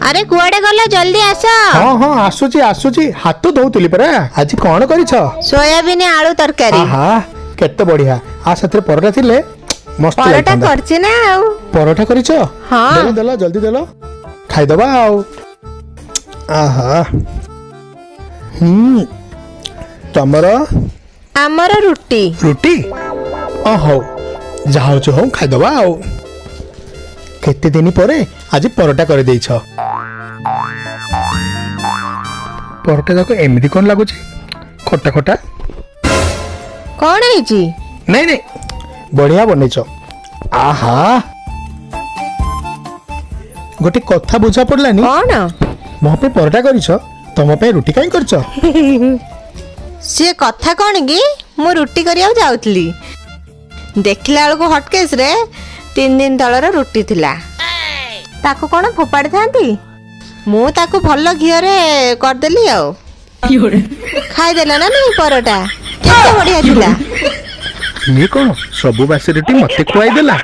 ଆରେ କୁଆଡେ ଗଲ, ଜଲ୍ଦି ଆସ। ହଁ ହଁ, ଆସୁଛି ଆସୁଛି, ହାତ ଧୋଉଥିଲି ପରା। ଆଜି କଣ କରିଛ? ସୋୟାବିନ ଆଳୁ ତରକାରୀ। ଆହା, କେତେ ବଢିଆ! ଆଉ ସେଥିରେ ପରଟା ଥିଲେ ମସ୍ତ ପରଟା ଲାଗିଥାନ୍ତା। କରିଛି ନା ଆଉ। ପରଟା କରିଛ? ହଁ। ଦେଲ ଦେଲ, ଜଲ୍ଦି ଦେଲ, ଖାଇଦବା ଆଉ। ଆହା, ହୁଁ, ତମର? ଆମର ରୁଟି। ରୁଟି? ଅ ହଉ, ଯାହା ହଉଛି ହଉ, ଖାଇଦବା ଆଉ। କେତେ ଦିନ ପରେ ଆଜି ପରଟା କରିଦେଇଛ। ପରଟା ଯାକ ଏମିତି କଣ ଲାଗୁଛି, ଖଟା ଖଟା। କଣ ହେଇଛି? ନାଇଁ ନାଇଁ, ବଢିଆ ବନେଇଛ। ଆହା, ଗୋଟେ କଥା ବୁଝା ପଡିଲାନି। କଣ? ମୋ ପାଇଁ ପରଟା କରିଛ, ତମ ପାଇଁ ରୁଟି କାହିଁ କରିଛ? ସିଏ କଥା କଣ କି, ମୁଁ ରୁଟି କରିବାକୁ ଯାଉଥିଲି, ଦେଖିଲା ବେଳକୁ ହଟକେସରେ 3 ଦିନ ତଳର ରୁଟି ଥିଲା। ତାକୁ କଣ ଫୋପାଡ଼ିଥାନ୍ତି? ମୁଁ ତାକୁ ଭଲ ଘିଅରେ କରିଦେଲି ଆଉ ଖାଇଦେଲା ନା ନାଇଁ। ପରଟା କେତେ ବଢିଆ ଥିଲା। ଇଏ କଣ, ସବୁ ବାସି ରୁଟି ମତେ ଖୁଆଇଦେଲା?